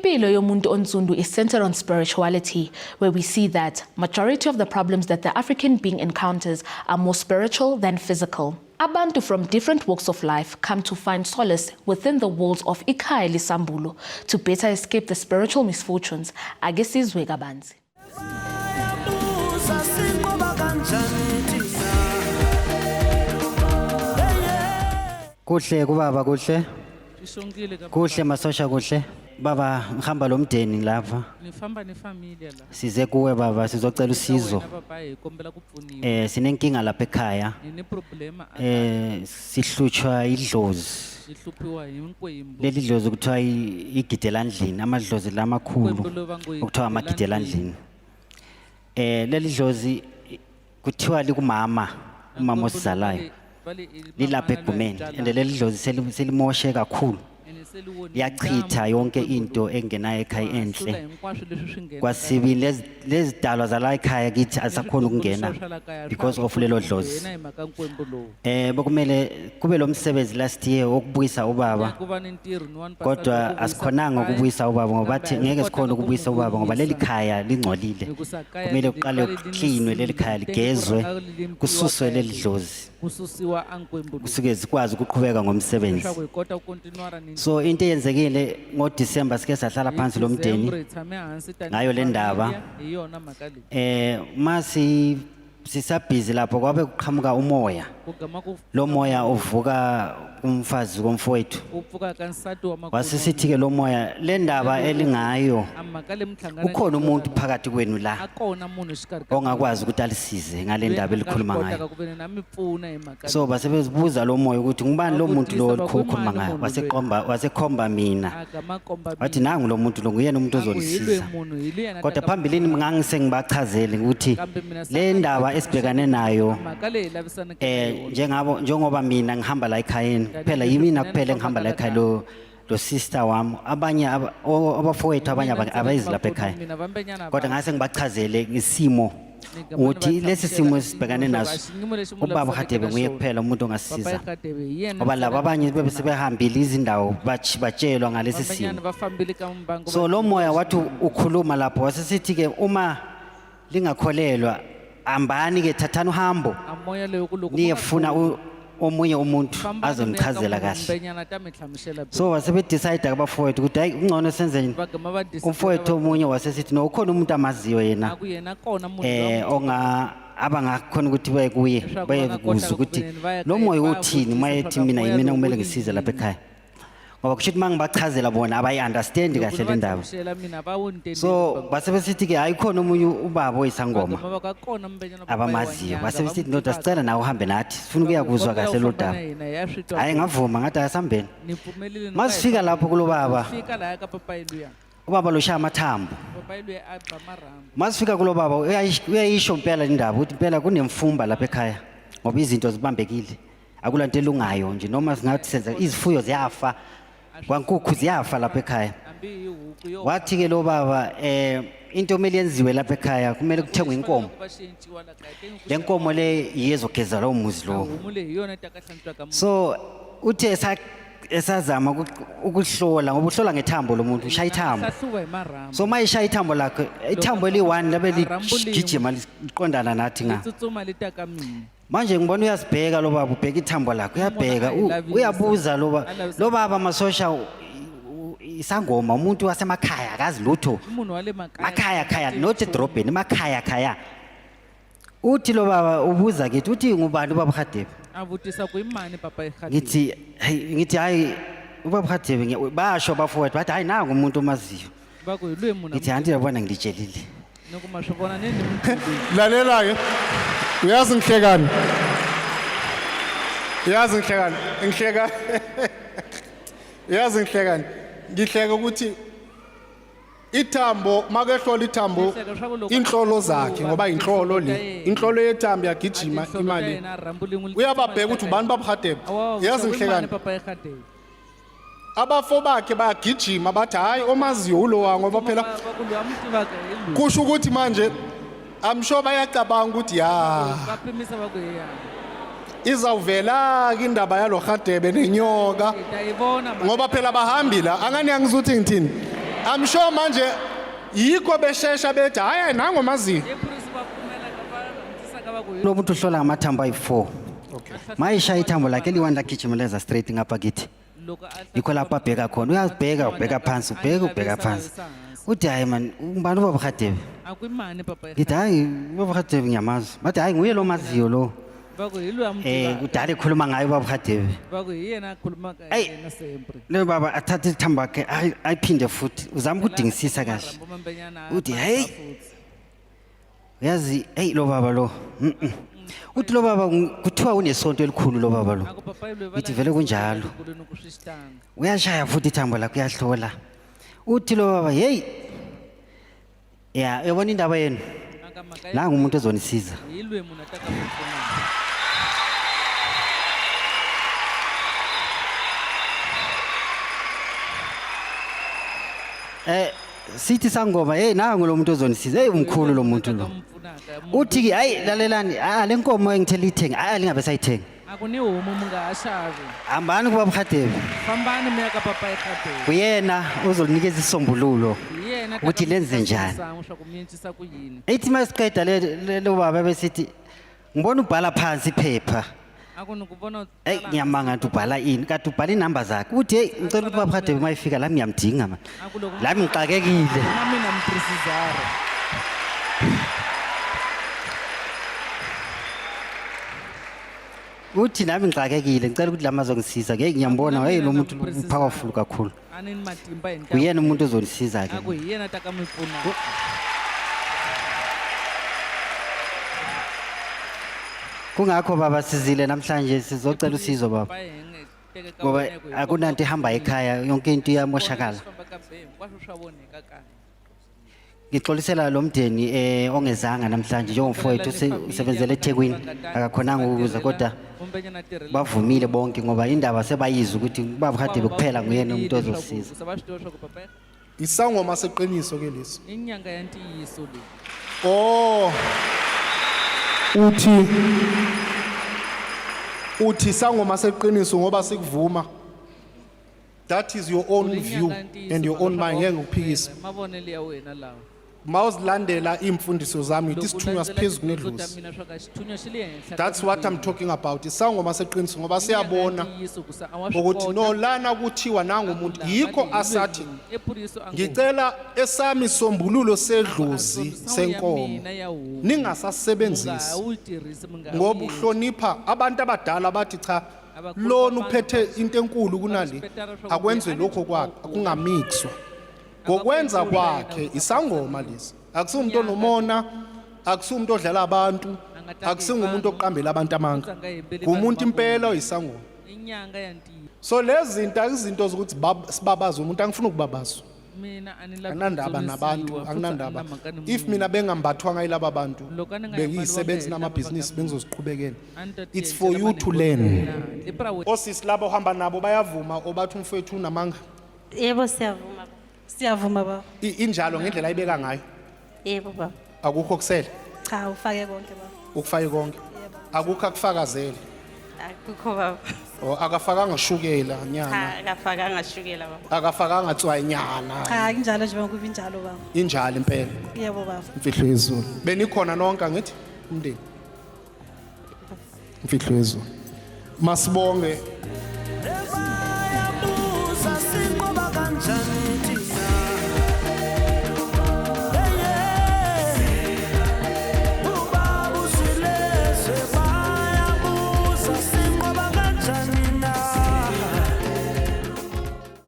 Impilo yomuntu onsundu is centered on spirituality, where we see that majority of the problems that the African being encounters are more spiritual than physical. Abantu from different walks of life come to find solace within the walls of Ikhaya Lisambulo to better escape the spiritual misfortunes. Ake sizwe kabanzi. Bayabuza sinqoba kanjani thina. Kuhle kubaba, kuhle. Ishonkile ka. Kuhle masosha, kuhle. Baba, ngihamba lo mndeni lapha. Ni famba ni familia la. Size kuwe baba, sizocela usizo. Wena papa hi kombela ku pfuniwa. Sinenkinga lapha ekhaya. Hi ni problema a Sihlutshwa idlozi. hi hluphiwa hi nkwembu. Leli dlozi kuthiwa igidelandlini, amadlozi lamakhulu Nkwembu lo va ngo i okuthiwa amagidelandlini. Leli dlozi kuthiwa likumama, umama osizalayo. Lilapha egumeni. And leli dlozi selimoshe kakhulu. Liyachitha yonke into engenayo ekhaya enhle. Hinkwaswo leswi swi nghena. Kwasibili lezi dalwa zala ekhaya kithi asakhona ukungena because of lelo dlozi. Yena hi mhaka nkwembu lowu. Bekumele kube lo msebenzi last year wokubuyisa ubaba, Ku va ni ntirho ni wa kodwa asikhonanga ukubuyisa ubaba ngoba bathi ngeke sikhone ukubuyisa ubaba ngoba leli khaya lingcolile. Kumele kuqale kuklinwe leli khaya, ligezwe, kususwe leli dlozi, Kususiwa a nkwembu lowu. kusuke sikwazi ukuqhubeka ngomsebenzi. Leswaku hi kota ku continuara ni So into eyenzekile ngoDecember, sike sahlala phansi lo mndeni December hi tshame hansi tanihi ngayo le ndaba. familia, hi yona mhaka leyi. Masi sisabhizi lapho kwabe kuqhamuka umoya. Ku gama ku Lo moya uvuka kumfazi komfowethu. Ku pfuka ka nsati wa makulu. Wasisithi ke lo moya, le ndaba elingayo, A mhaka leyi mi hlangana ukhona umuntu phakathi kwenu la a kona munhu exikarhi ka ongakwazi ukuthi alisize ngale loyi ndaba a nga elikhuluma swi kotaka ngayo. ku ve ni na mi pfuna hi mhaka. So basebezibuza lo moya ukuthi ngubani lo muntu lo Vavutisa va ku i okhuluma mani ngayo. munhu loyi? Waseqomba, wasekhomba mina. A gama komba Wathi mina. nangu lo muntu lo, nguyena umuntu A ku hi loyi ozolisiza. munhu hi loyi yena Kodwa taka. phambilini ngangisengibachazele ukuthi Kambe mina le ndaba esibhekane nayo, mhaka leyi hi lavisanaka na yona. Njengabo, njengoba mina ngihamba la ekhayeni kuphela, yimina kuphela engihamba la ekhaya, lo sister wami, abanye abafowethu abanye Mina ntsena abayezi lapha vakulu, ekhaya. Mina vambenyana. Kodwa ngase ngibachazele isimo ukuthi lesi simo esibhekane naso, ubaba Hadebe nguye kuphela umuntu ongasisiza, ngoba laba abanye bebe sebehambile izindawo, batshelwa ngalesi simo. Va fambile ka mbangu. So lo moya wathi ukhuluma lapho, wasesithi ke uma lingakholelwa, hambani ke, thathani uhambo A moya leyo ku loko niyefuna omunye umuntu azonichazela kahle. Mbenyana ta mi hlamusela. So wasebedecide abafowethu ukuthi hayi, kungcono senzeni. Va gama va decide. Umfowethu omunye wasesithi no, ukhona umuntu amaziyo A yena ku yena kona munhu loyi onga abangakhona ukuthi baye kuye Leswaku baye va nga kuzwa kota ukuthi ku veni va ya lo ka moya yena, va ya uthini vutisa mayethi leswaku mina moya yimina lowu kumele wu ngisize lapha yini. ekhaya, ngoba kusho ukuthi uma ngibachazela bona abayi-understand Loko kahle ni le va ndaba. hlamusela mina va wu ntendeni. So basebesithi ke hayi, khona omunye ubaba oyisangoma va ka kona mbenyana abamaziyo. Basebesithi ndoda, sicela nawe uhambe nathi, sifuna ukuyakuzwa kahle lo daba. Hhayi, ngavuma, ngathi asambeni. Ni pfumelile. Masifika lapho kulo baba, Fika laya ka papayi luya. Ubaba lo shaya amathambo. Papayi luya a ba marhambu. Masifika kulo baba, uyayisho impela indaba ukuthi impela kunemfumba lapha ekhaya, ngoba izinto zibambekile, akulanto elungayo nje, noma singathi senza, izifuyo ziyafa, kwankukhu ziyafa lapha ekhaya. Hambi hi huku yo. Wathi ke lo baba, into kumele yenziwe lapha ekhaya, kumele kuthengwe inkomo. Ku va xi enciwa la kaya teng ku. Le nkomo le iyezogeza lowo muzi lowo. Homu leyi hi yona yi taka hlantswaka munhu. So uthe esazama ukuhlola, ngoba uhlola ngethambo lo muntu, ushaya ithambo. Hlahluva hi marhambu. So uma ishaya ithambo lakhe, ithambo eliyi-one labe Marhambu lin'we. ligijima liqondana nathi Li nga. tsutsuma li ta ka mina. Manje ngibona uyasibheka lo baba, ubheka ithambo lakhe, uyabheka, a yi lavisa. uyabuza lo baba. A lavisa. Lo baba masosha isangoma, umuntu wasemakhaya, akazi lutho. I munhu wa le makaya. Makhaya khaya, not edorobheni, emakhaya khaya. Uthi lo baba ubuza kithi, uthi ngubani ubaba Hadebe? A vutisa ku i mani papayi Hadebe. Ngithi hey, ngithi hayi, ubaba Hadebe, basho abafowethu bathi hayi, nangu umuntu omaziyo. Va ku hi loyi munhu. Ngithi anti yabona, ngilitshelile. Ni ku ma swi vona ni ni mi byelile. Lalela ke. Uyazi ngihlekani? Uyazi ngihlekani? Ngihleka. Uyazi ngihlekani? Ngihleka ukuthi ithambo makehlola ithambo, Ngihleka swa ku loko inhlolo zakhe, ngoba inhlolo ta le yena. inhlolo yethambo A yagijima tinhlolo ta imali yena, rhambu lin'we li uyababheka tsutsuma ukuthi li ta ubani ka baba Hadebe. yena. A wa Yazi vutisa ku i mani ngihlekani? papayi Hadebe. Abafo bakhe bayagijima bathi hayi, omaziyo ulowa, ngoba phela Va ku loyi a mi tivaka hi loyi. Kusho ukuthi manje I'm sure bayacabanga ukuthi ya, Va pimisa va ku hi ya. Izawuvela ke indaba yalo Hadebe nenyoka. Hi ta yi vona mhaka. Ngoba phela bahambi la angani, angizuthi ngithini. I'm sure manje yikho beshesha bethi hayi nangomaziyo. I phurisi va pfumelaka va rhandzisaka va ku hi Lo muntu uhlola ngamathambo ayi-4. Okay. Mayishaya ithambo lakhe eliwani lagijimeleza straight ngapha kithi. loko a Yikho lapho abheka khona. Uyazibheka ubheka phansi, ubheka ubheka phansi. Uthi hayi man, ngubani ubaba Hadebe? a ku i mani papa Ngithi hayi ubaba Hadebe ngiyamazi. Bathi hayi nguye lo maziyo lo. va ku hi loyi a mi Eh tivaka. kudala ekhuluma ngaye ubaba Hadebe. Va ku hi yena a khulumaka hi Eyi. yena sempre Lo baba athathe ithambo lakhe ayiphinde futhi uzama ukudingisisa kahle. Marhambu mambenyana a Uthi, pandza "Hey." futhi. Uyazi hey lo baba lo. Uthi lo baba kuthiwa unesonto elikhulu lo baba lo. A ku papa loyi va Ngithi la vele kunjalo. kulweni ku swi xitanga Uyashaya futhi ithambo lakhe uyahlola. Uthi lo baba hey ya uyabona indaba yenu aka mhaka ya nangu umuntu ozonisiza. hi loyi munhu a ta ka mi pfunaka Eh sithi sangoma hey nangu lo muntu ozonisiza hey umkhulu lo muntu lo. mi pfunaka munhu Uthi ke hayi lalelani ah le nkomo engithela ithenga hayi lingabe sayithenga. a ku ni homu mi nga ha xavi Hambani kuba Hadebe. fambani mi ya ka papa ekhadeni Uyena ozolinikeza isombululo. hi yena a ta Ukuthi ka mi lenze nyika njani. swisangu swa ku mi encisa ku yini Ethi masiqeda le lo baba besithi ngibona ubhala phansi iphepha. a ku ni ku vona u Hey tsala ngiyamanga ukuthi ubhala ini kade ubhala inamba zakhe. Uthi hey ngicela ukuthi baba Hadebe mayifika la ngiyamdinga man. A ku loko La ngixakekile. na mina muprisizara Uthi nami ngixakekile ngicela ukuthi lama azongisiza. Hey ngiyambona hey lo muntu powerful kakhulu. a ni ni matimba hi ntamu Uyena umuntu ozonisiza a ku ke. hi yena a ta ka mi pfunaka Kungakho baba sizile namhlanje sizocela usizo baba. Pa hi nge teke ka Ngoba wena hi ku hi akunanto ihamba ekhaya yonke into iyamoshakala. famba ka be hinkwaswo swa vonheka kaya Ngixolisela lo mndeni ongezanga namhlanje njengomfowethu usebenzele eThekwini akakhonanga ukuza kodwa bavumile bonke ngoba indaba sebayizwa ukuthi ubaba Hadebe kuphela nguyena umuntu ozosiza. va swi tiva swa ku papa Isangoma seqiniso ke lesi. i nyanga ya ntiyiso leyi Oh. Uthi isangoma seqiniso ngoba sikuvuma. That is your own Uli view nyanga ya ntiyiso, and your own mhaka mind swa ngeke ngikuphikise. mavonelo ya wena lawa Mawuzilandela imfundiso zami ngithi Loko u isithunywa landzela siphezulu tidyondzo ta kunedlozi. mina swa ka xithunywa xi le henhla ka That's what I'm mimpimo. talking about. Isangoma seqiniso ngoba I nyanga ya siyabona ntiyiso ku sa a wa swi ukuthi kota no lana kuthiwa nangu umuntu yikho asathi ephuriso a ngo, ngicela esami sombululo sedlozi "Sangu ya senkomo mina ya homu, mi nga ningasasebenzisi wu tirhisi mi nga ngoba wu endli." uhlonipha abantu abadala bathi cha Abakhulu lona babantu uphethe into enkulu kunale respectara swa ku akwenze a ni lokho kwakhe nchumu akungamixwa ngokwenza kwakhe isangoma lesi akusiwumuntu onomona akusiwumuntu odlala abantu akusingumuntu oqambela abantu amanga ngumuntu impela oyisangoma I nyanga ya ntiyiso so lezi zinto akuzinto zokuthi sibabaze umuntu angifuni ukubabazwa mina a ni lavi ku anginandaba dzunisiwa, nabantu futhi a ni anginandaba na mhaka ni if munhu. mina bengambathwanga yilaba bantu Loko a ni nga bengiyisebenzi yambaliwanga hi lava namabhizinisi va ka bengizoziqhubekela A ni ta it's tiendlela for you to manhongo learn mina. Lipi ra wena osisi laba ohamba nabo bayavuma obathi umfowethu unamanga Yebo siyavuma. Siyavuma baba. Injalo ngendlela ayibeka ngayo Yebo baba. akukho kusele Cha ufake konke baba. ukufake konke akukho akufakazele Akukho baba. or akafakanga shukela nyana Cha akafakanga shukela baba. akafakanga tswayi nyana Cha kunjalo nje ngoba injalo baba. injalo impela Yebo baba. imfihlo yezulu benikhona nonke angithi umndeni imfihlo yezulu masibonge.